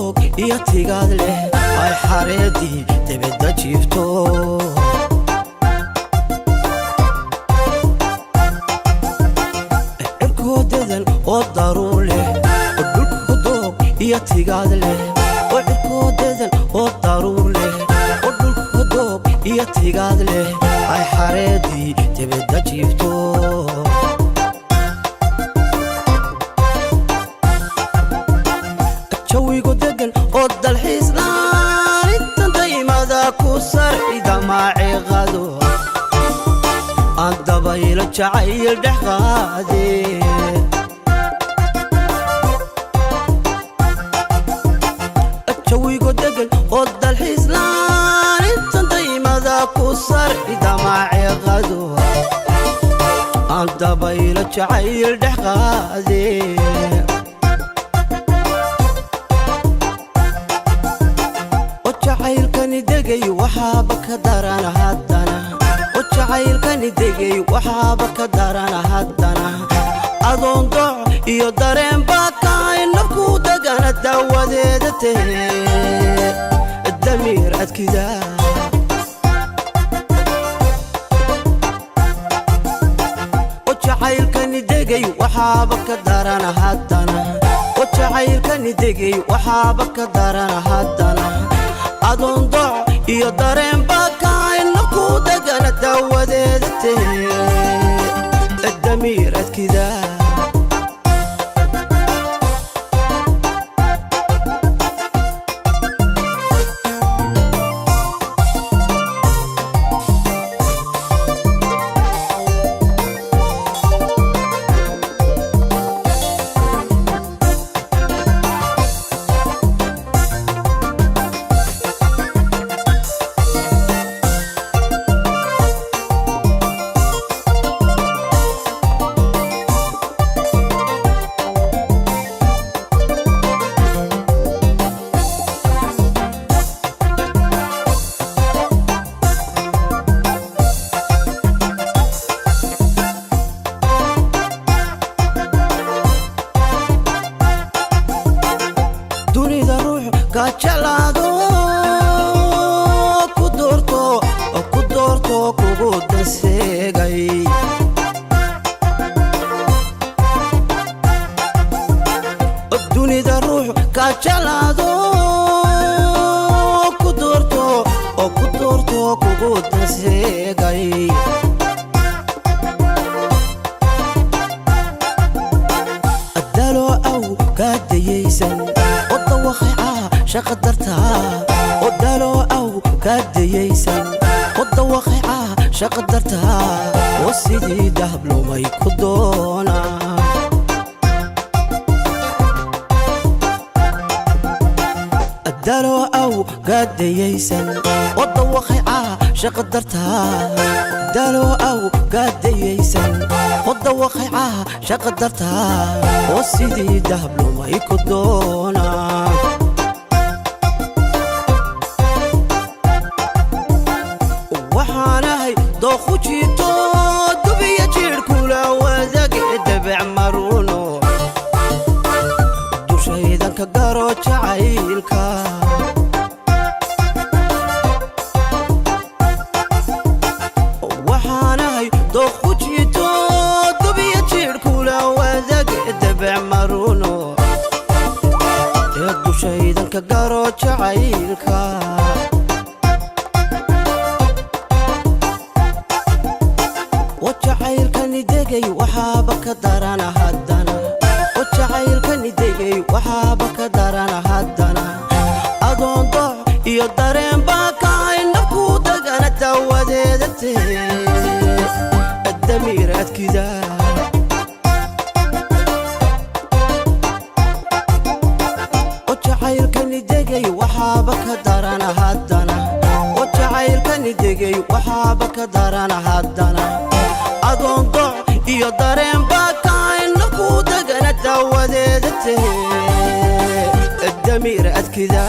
Doog iyo tigaad leh ay xareedii debedda jiifto. Cirkoo dedan oo daruur leh oo dhulku doog iyo tigaad leh, oo cirkoo dedan oo daruur leh, oo dhulku doog iyo tigaad leh ay xareedii debedda jiifto. Jawigu degan oo dalxiis laanintan daymada ku sarcida maaciqado aan dabaylo jacayl dhex qaade. Jawigu degan oo dalxiis laanintan daymada ku sarcida maaciqado aan dabaylo jacayl dhex qaade. Oo jacaylkani degay waxaaba ka daran haddana, oo jacaylkani degay waxaaba ka daran haddana, adoon dooc iyo dareen baa kahay nabku degana daawadeeda tahe damiir adkida. Oo jacaylkani degay waxaaba ka daran haddana, oo jacaylkani degay waxaaba ka daran haddana, adoon dooc iyo dareen baa kahay nabku degana daawadeeda tahe damiir adkida. Dunida ruux ka jeclaado ku doorto oo ku doorto kugu danseegay. Dunida ruux ka jeclaado ku doorto oo ku doorto kugu danseegay. Dalo aw kaa dayaysan oo dawaqayca shaqa dartaa, oo dalo aw kaa dayaysan oo dawaqayca shaqa dartaa, oo sidii dahab lumay ku doonaa. Dalo aw kaa dayaysan oo dawaqayca shaqa dartaa, dalo aw kaa dayaysan oo dawaqayca shaqa dartaa, oo sidii dahab lumay ku doonaa. Waxaanahay dooqu jiito dubiya jiidhkula wadag dabec maruno dushaydanka garo jacaylka. Waxaanahay dooqu jiito dubiya jiidhkula wadag dabec maruno ee dushaydanka garo jacaylka. Oo jacaylkani degay waxaaba ka daran haddana, oo jacaylkani degay waxaaba ka daran haddana, adoon dooc iyo dareen baa kahay nabku degana daawadeeda tahe damiir adkida. Oo jacaylkani degay waxaaba ka daran haddana, oo jacaylkani degay waxaaba ka daran haddana, adoon dooc iyo dareen baa kahay nabku degana daawadeeda tahe damiir adkida.